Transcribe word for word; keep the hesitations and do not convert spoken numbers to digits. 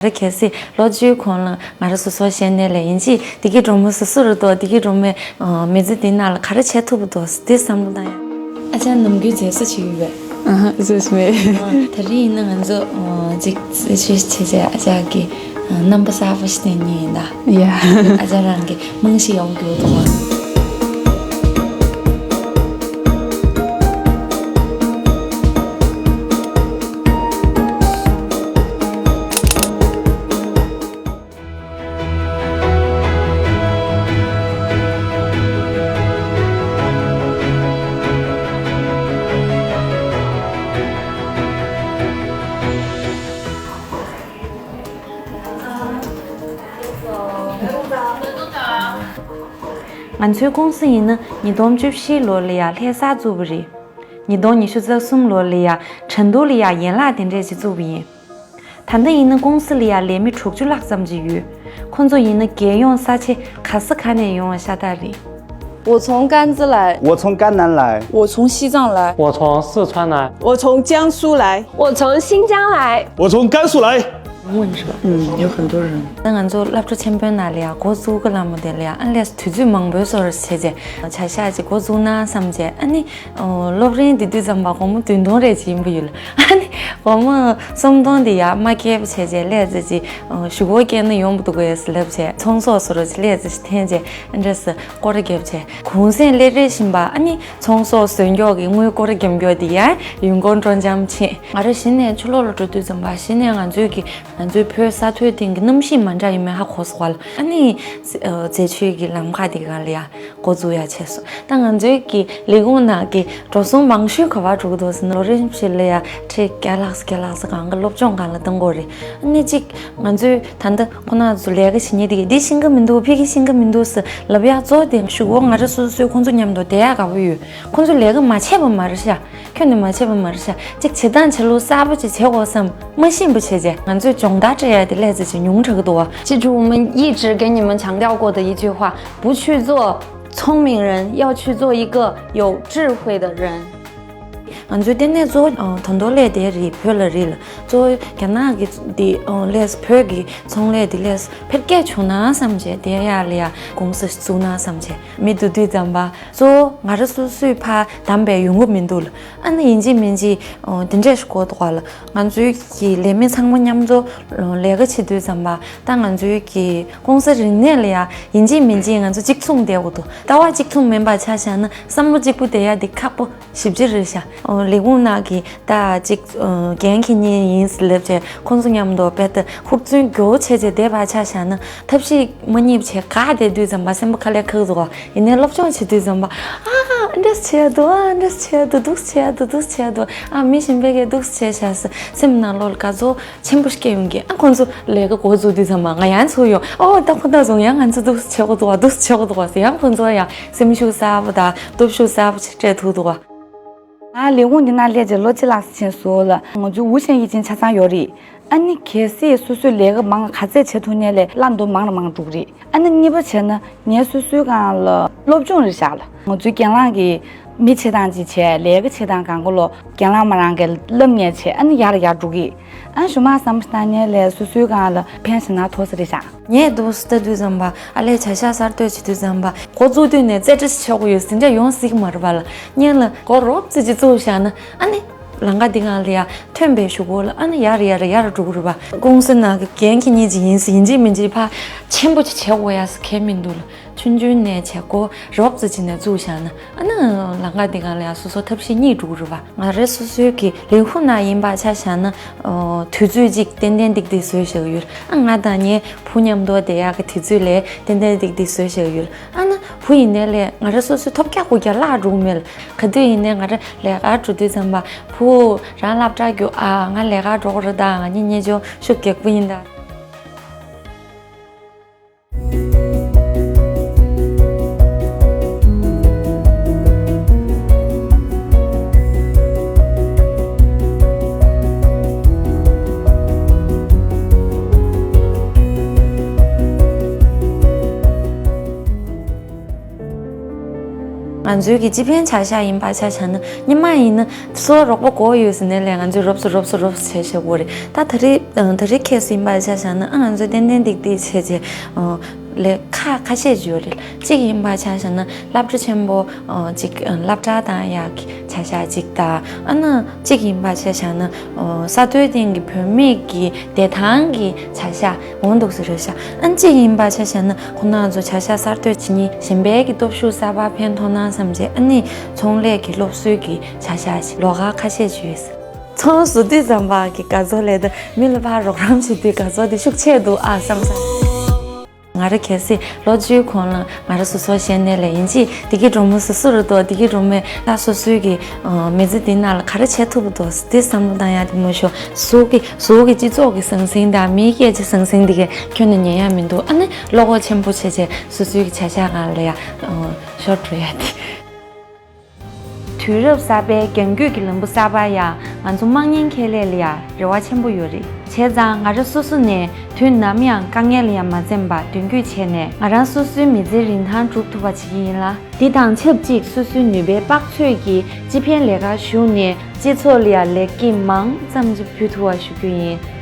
རེ་གལ་སྲིད་ལོ་བཅུའི་གོང་ལ་ང་རང་སོ་སོ་བཤད་ནས་ལས་ཡིན་གཅིག་བདེ་སྐྱིད་སྒྲོལ་མ་སུ་སུ་རུ་གཏོགས་བདེ་སྐྱིད་སྒྲོལ་མའི་མི་ཚེ་འདི་ནང་ལ་ག་རེ་བྱེད་ཐུབ་པ་འདུག་འདི་བསམ་བློ་བཏང་ཡ། ཨ་ཅག་ནམ་རྒྱུན་མཛེས་བཟོ་བྱེད་ཀྱི་ཡོད་པས། ཨ་ཧ་ཟོས་མེད། ད་རེས་ཡིན་ན་ང་ཚོ་ཅིག་ཅིག་བྱས་བྱས་ཨ་ཅག་གི་རྣམ་པ་གསར་པ་ཞིག་བསྟན་ཉེན་ཡིན་ད། ཡ། ཨ་ཅག་རང་གི་རྨང་གཞི་ཡོང་རྒྱུ་འདུག་བ། ང་ཚོའི་ཀུང་སི་ཡིན་ན་ཉིས་སྟོང་བཅུ་བཞི་ལོ་ལ་ཡ་ལྷ་སར་བཙུགས་པ་རེད། ཉིས་སྟོང་ཉི་ཤུ་རྩ་གསུམ་ལོ་ལ་ཡ་ཁྲིན་ཏུའུ་ལ་ཡ་ཡན་ལག་དེ་འདྲས་ཅིག་བཙུགས་པ་ཡིན། ད་ལྟ་ཡིན་ན་ཀུང་སི་ལ་ཡ་ལས་མི་དྲུག་ཅུ་ལྷག་ཙམ་ཅིག་ཡོད། ཁོ་ཚོ་ཡིན་ན་རྒྱལ་ཡོངས་ས་ཆ་ག་ས་ག་ནས་ཡོང་བ་ཤ་སྟག་རེད། 我从甘孜来。 我从甘南来。 我从西藏来。 我从四川来。 我从江苏来。 我从新疆来。 我从甘肃来。 问是吧？嗯，有很多人。ད་ང་ཚོ་སློབ་གྲྭ་ཆེན་པོའི་ནང་ལ་ཡ་འགོ་བཙུགས་ཀྱི་ལ་མོ་དེ་ལ་ཡ་ཨ་ལས་དུས་ཚོད་མང་པོའི་བཟོ་འདྲ་བྱས་རྗེས་བྱ་གཞག་ཅིག་འགོ་བཙུགས་ན་བསམ་རྗེས་ཨ་ནི། ཨོ། སློབ་རིམ་དེ་དུས་ཙམ་པ་སྒོར་མོ་བདུན་སྟོང་རེ་ཅིག་ཡིན་པ་ཡོད་ལ། ཨ་ནི་སྒོར་མོ་སུམ་སྟོང་དེ་ཡར་མ་བསྐྱལ་བ་བྱས་རྗེས་ལས་ཙི་ཅིག་ཨོ། གཞུག་གུ་བསྐྱལ་ན་ཡོང་བ་འདུག་གས་ལབ་བྱས་ཚོང་ཟོག་བཟོ་རོགས་ཅིག་ལས་ཙི་ཞིག་འཐེན་རྗེས་ཨ་འདྲས་སུ་སྐོར་ར་བརྒྱབ་བྱས་གུང་སེང་སླེབས་རེ་བཞིན་པ་ཨ་ནི་ཚོང་ཟོག་བཟོས་མགྱོགས་ཀྱི་དངུལ་སྐོར་ར་བརྒྱབ་མགྱོགས་དེ་ཡར་ཡོང་སྒོ་འགྲོ་འཇམ་ཕྱིན། ང་རང་གཞི་ནས་ཕྱི་ལོགས་ལ་འགྲོ་དུས་ཙམ་པ་གཞི་ནས་ང་ཚོའི་གི་ང་ཚོའི་བོད་ས་མཐོའི་སྟེང་གི་གནམ་གཤིས་མ་འདྲ་ཡིན་མིན་ཧ་གོ་སོང་བ་ལ། ཨ་ནི་ཨ་མཛེས་ཆོས་ཀྱི་ལམ་ཁ་དེ་ག་ལ་ཡ་འགོ་འཛུགས་ཡ་བྱས་སོང་། ད་ང་ཚོའི་གི་ལས་ཁུངས་ནང་གི་འགྲོ་སོང་མང་ཤོས་ག་པར་འགྲོ་གི་འདུག་ཟེར་ན་ལོ་རིམ་བཞི་ལ་ཡ་ཁྲི་བརྒྱ་ལྷག་ཙམ་བརྒྱ་ལྷག་ཙམ་གང་ག་སློབ་སྦྱོང་སྒང་ལ་གཏོང་དགོས་རེད། ཨ་ནི་གཅིག་ང་ཚོའི་ད་ལྟ་ཁོ་ན་ཚོ་ལས་ཀ་བྱེད་མཁན་དེ་གི་འདི་ཤེས་ཀྱི་མི་འདུག་ཕ་གི་ཤེས་ཀྱི་མི་འདུག་ཟེར་ལབ་ཡག་གཙོ་བོ་དེ་གཞུག་གུ་ང་རང་སོ་སོས་ཁོང་ཚོ་མཉམ་དུ་བསྡད་ཡག་དགའ་པོ་ཡོད། ཁོང་ཚོ་ལས་ཀ་མ་བྱས་པ་མ་རེད་ཤག་ཁྱོན་ནས་མ་བྱས་པ་མ་རེད་ཤག་གཅིག་བྱེད་སྟངས་བྱེད་ལུགས་གསར་པ་ཅིག་བྱེད་དགོས་བསམ་མ་ཤེས་པ་བྱས་རྗེས་ང་ཚོས་སྦྱོང་བརྡར་སྤྲད་ཡ་དེ་ལས་ཙི་ཅིག་ཉུང་དྲགས་ཀྱི་འདུག་བ། 记住我们一直给你们强调过的一句话，不去做聪明人，要去做一个有智慧的人。 ང་ཚོའི་ལྟེ་གནས་གཙོ་བོ་ད་དུང་ལས་དེ་རེད། བོད་ལ་རེད་ལ། གཙོ་བོ་རྒྱ་ནག་གི་དེ་ལས་བོད་ཀྱི་ཚོང་ལས་དེ་ལས་འཕེལ་རྒྱས་བྱུང་ན་བསམ་བྱས་དེ་ཡ་ལ་ཡ་ཀུང་སི་བཙུགས་ན་བསམ་བྱས་མི་འདུག་དུས་ཙམ་པ། གཙོ་བོ་ང་རང་སོ་སོས་ཕར་བདམས་པའི་ཡོང་གི་མི་འདུག་ལ། ཨ་ནི་ཡིན་གཅིག་མིན་གཅིག་ཨོ་དེ་འདྲས་ཞིག་གོ་འདུག་ག་ལ། ང་ཚོའི་གི་ལས་མི་ཚང་མ་མཉམ་དུ་ལས་ཀ་བྱེད་དུས་ཙམ་པ་ད་ང་ཚོའི་གི་ཀུང་སི་རིག་གནས་ལ་ཡ་ཡིན་གཅིག་མིན་གཅིག་ང་ཚོ་གཅིག་མཚུངས་བསྡད་དགོས་འདུག་ལྟ་བ་གཅིག་མཚུངས་མིན་པ་ཆ་བཞག་ན་བསམ་བློ་གཅིག་པུ་བསྡད་ཡ་དེ་ཁག་པོ་ཞེ་པོ་ཅིག་རེད་ཤག་ཨོ་ལས་ཁུངས་ནང་གི་ད་གཅིག་ཨོ་འགན་འཁྱེར་མཁན་ཡིན་ཟེར་ལབ་བྱས་ཁོང་ཚོ་མཉམ་དུ་དཔེ་ད་ཧུར་བརྩོན་མགྱོགས་བྱས་བྱས་བསྡད་པ་ཆ་བཞག་ན་ཐབས་ཤེས་མ་རྙེད་བྱས་ག་བསྡད་དུས་ཙམ་པ་སེམས་པ་ཁ་ལས་ཁག་འདུག་ག་ཡིན་ནའི་སློབ་སྦྱོང་བྱེད་དུས་ཙམ་པ་ཨ་ཨ་འདྲས་བྱས་འདུག་ཨ་འདྲས་བྱས་འདུག་འདུག་བྱས་འདུག་འདུག་བྱས་འདུག་ཨ་མི་གཞན་པས་ཀྱིས་འདུག་བྱས་བཞག་ཟེར་སེམས་ནང་ལོགས་ལ་དགའ་ཚོར་ཆེན་པོ་སྐྱེ་ཡོང་གི་ཨ་ཁོང་ཚོ་ལས་ཀ་འགོ་བཙུགས་དུས་ཙམ་པ་ང་ཡང་ཚུར་ཡོང་ཨོ་ད་ཁོ་ད་བཟུང་ཡང་ང་ཚོ་འདུག་བྱེད་དགོས་འདུག་བ་འདུག་བྱེད་དགོས་འདུག་བ་ཟེར་ཡང་ཁོང་ཚོ་ཡང་སེམས་ཤུགས་གསར་པ་དང་སྟོབས་ཤུགས་གསར་པ་ཞིག་སྤྲད་ཐུབ་འདུག་བ། ང་ལས་ཁུངས་འདི་ནང་སླེབས་རྗེས་ལོ་གཅིག་ལྷག་ཙམ་ཕྱིན་སོང་ལ་ང་ཚོའི་ཝུ་ཤན་ཡིག་ཆེན་ཆ་ཚང་ཡོད་རེད། ཨ་ནི་གལ་སྲིད་སོ་སོའི་ལས་ཀ་མང་ག་ཚད་བྱེད་ཐུབ་ནའི་ལས་སླ་མདོ་མང་ལ་མང་འགྲོ་གི་རེད། ཨ་ནི་གཉིས་པ་བྱས་ན་ངའི་སོ་སོའི་སྒང་ལ་སློབ་སྦྱོང་རེད་བཞག་ལ་ང་ཚོའི་གྱེན་ལངས་ཀྱི་མི་བྱེད་སྟངས་ཅིག་བྱས་ལས་ཀ་བྱེད་སྟངས་སྒང་ག་ལོ་གྱེན་ལངས་མ་རང་གིས་བསླབ་ངེས་བྱས་ཨ་ནི་ཡར་ཡར་འགྲོ་གི་ཨ་ནི་གཞུག་མ་བསམ་བློ་བཏང་ནའི་ལས་སོ་སོའི་སྒང་ལ་ཕན་ཞེ་དྲག་ཐོགས་ས་རེད་བཞག་ངས་འདུག་སེ་ལྟ་དུས་ཙམ་པ་ཨ་ལས་བྱ་གཞག་གསར་གཏོད་བྱེད་དུས་ཙམ་པ་འགོ་བཙུགས་དུས་ནས་རྩེ་གྲ་ཞིག་ཆགས་ཀྱི་ཡོད་ཟིན་འདྲ་ཡོང་སྲིད་ཀྱི་མ་རེད་པ་ལ་སྔོན་ལ་འགོ་རོབ་ཙམ་ཅིག་བཙུགས་བཞག་ན་ཨ་ནི་ལམ་ཁ་འདི་སྒང་ལ་ཡ་ཐོན་པའི་གཞུག་གུ་ལ་ཨ་ནི་ཡར་ཡར་ཡར་འགྲོ་གི་རེད་པ། ཀུང་སི་ནང་གི་འགན་འཁྱེར་མཁན་ཅིག་ཡིན་ཟེར་ཡིན་གཅིག་མིན་གཅིག་ཕར་ཆེན་པོ་ཅིག་བྱེད་དགོས་ཡ་ཟེར་གང་ཡང་མི་འདུག་ལ། ཆུང་ཆུང་ནས་བྱེད་སྒོ་རོབ་ཙམ་ཅིག་ནས་བཙུགས་བཞག་ན་ཨ་ནི་ལམ་ཁ་འདི་སྒང་ལ་ཡ་སོ་སོ་ཐབས་ཤེས་རྙེད་འགྲོ་གི་རེད་པ། ང་རང་སོ་སོའི་གི་ལས་ཁུངས་ནང་ཡིན་པ་ཆ་བཞག་ན་ཨོ་དུས་ཚོད་ཅིག་ཏན་ཏན་ཏིག་ཏིག་བཟོས་བཞག་གི་ཡོད། ཨ་ང་དང་ངའི་བུ་མཉམ་དུ་བསྡད་ཡག་གི་དུས་ཚོད་ལས་ཏན་ཏན་ཏིག་ཏིག་བཟོས་བཞག་གི་ཡོད། ཨ་ནི་བུ་ཡིན་ནའི་ལས་ང་རང་སོ་སོའི་ཐོབ་རྒྱག་དགོས་རྒྱག་བརླག་འགྲོ་གི་མེད་ལ། ག་དུས་ཡིན་ནའི་ང་རང་ལས་ཀར་འགྲོ་དུས་ཙམ་པ་བུ་རང་སློབ་གྲྭ་རྒྱུགས་ཨ་ང་ལས་ཀར་འགྲོ་གི་རེད་ད། ང་གཉིས་གཉིས་ཆོ་ཤུགས་རྒྱག་པོ་ཡིན་ད། ང་ཚོའི་གི་སྤྱི་ཕན་བྱ་གཞག་ཡིན་པ་ཆ་བཞག་ན། སྔོན་མ་ཡིན་ན་སོ་རོགས་པ་དགོས་ཡོད་ཟེར་ནས་ལས་ང་ཚོས་རོབ་སོ་རོབ་སོ་རོབ་སོ་བྱས་བཞག་གོ་རེད། ད་ད་རེས་ད་རེས་ཁེ་སི་ཡིན་པ་ཆ་བཞག་ན། ཨ་ང་ཚོས་ཏན་ཏན་ཏིག་ཏིག་བྱས་བྱས་ལས་ཁ་ཁ་ཤས་ཅིག་ཡོད་རེད། གཅིག་ཡིན་པ་ཆ་བཞག་ན་སློབ་གྲྭ་ཆེན་པོ་ཅིག་སློབ་གྲྭ་བཏང་ཡག་གི་བྱ་གཞག་ཅིག་དང་། ཨ་ན་གཅིག་ཡིན་པ་ཆ་བཞག་ན་ས་མཐོའི་སྟེང་གི་བུད་མེད་ཀྱི་བདེ་ཐང་གི་བྱ་གཞག་འོང་འདུག་ཟེར་རེད་ཤག་ཨ་གཅིག་ཡིན་པ་ཆ་བཞག་ན་ཁོ་ན་ཚོ་བྱ་གཞག་གསར་གཏོད་བྱེད་མཁན་གཞན་པའི་གི་སྟོབས་ཤུགས་གསར་པ་ཕན་ཐོགས་ན་བསམ་བྱས། ཨ་ནི་ཚོང་ལས་ཀྱི་སློབ་གསོའི་གི་བྱ་གཞག་ལོགས་ཀ་ཁ་ཤས་ཅིག་ཡོད། ཚོང་བཟོ་དུས་ཙམ་པ་གི་དགའ་ཚོར་ལས་ད་མི་ལ་ཕར་རོགས་རམ་བྱེད་དུས་དགའ་ཚོར་དེ་ཤུགས་ཆེ་འདུག་ཨ་བསམ་སོང་། ང་རང་གལ་སྲིད་ལོ་བཅུའི་གོང་ལ་ང་རང་སོ་སོ་བཤད་ནས་ལས་ཡིན་གཅིག་བདེ་སྐྱིད་སྒྲོལ་མ་སོ་སོ་རུ་འདུག་བདེ་སྐྱིད་སྒྲོལ་མས་ད་སོ་སོའི་གི་མི་ཚེ་འདི་ནང་ལ་ག་རེ་བྱེད་ཐུབ་འདུག་དེ་བསམ་བློ་བཏང་ཡག་དེ་མ་ཤོར། གཟུགས་ཀྱི་གཟུགས་ཀྱི་སྤྱི་ཚོགས་ཀྱི་ཟང་ཟིང་དང་མིའི་སྐད་ཆ་ཟང་ཟིང་འདི་གས་ཁྱོན་ནས་ཉན་ཡག་མི་འདུག་ཨ་ནི་བློ་ཁོག་ཆེན་པོ་བྱས་བྱས་སོ་སོའི་གི་བྱ་གཞག་སྒང་ལ་ཡ་ཤོར་འགྲོ་ཡག་དེ། དུས་རབས་གསར་པའི་རྒྱང་སྐྱོད་ཀྱི་ལམ་བུ་གསར་པར་ཡང་ང་ཚོ་དམག་ཉེན་ཁེ་ལས་ལ་ཡང་རེ་བ་ཆེན་པོ་ཡོད་རེད། བྱས་ཙང་ང་རང་སོ་སོ་ནས་དུས་ནམ་ཡང་དཀའ་ངལ་ལ་ཡང་མ་འཛེམས་པར་མདུན་སྐྱོད་བྱས་ནས་ང་རང་སོ་སོའི་མི་ཚེ་རིན་ཐང་སྒྲུབ་ཐུབ་པ་བྱེད་ཀྱི་ཡིན་ལ། འདི་དང་ཆབས་ཅིག་སོ་སོའི་ནུས་པའི་དཔག་ཚོད་ཀྱིས་སྤྱི་ཕན་ལས་ཀར་ཞུགས་ནས་སྤྱི་ཚོགས་ལ་ཡང་ལེགས་སྐྱེས་མང་ཙམ་ཅིག་ཕུལ་ཐུབ་པ་ཞུ་རྒྱུ་ཡིན།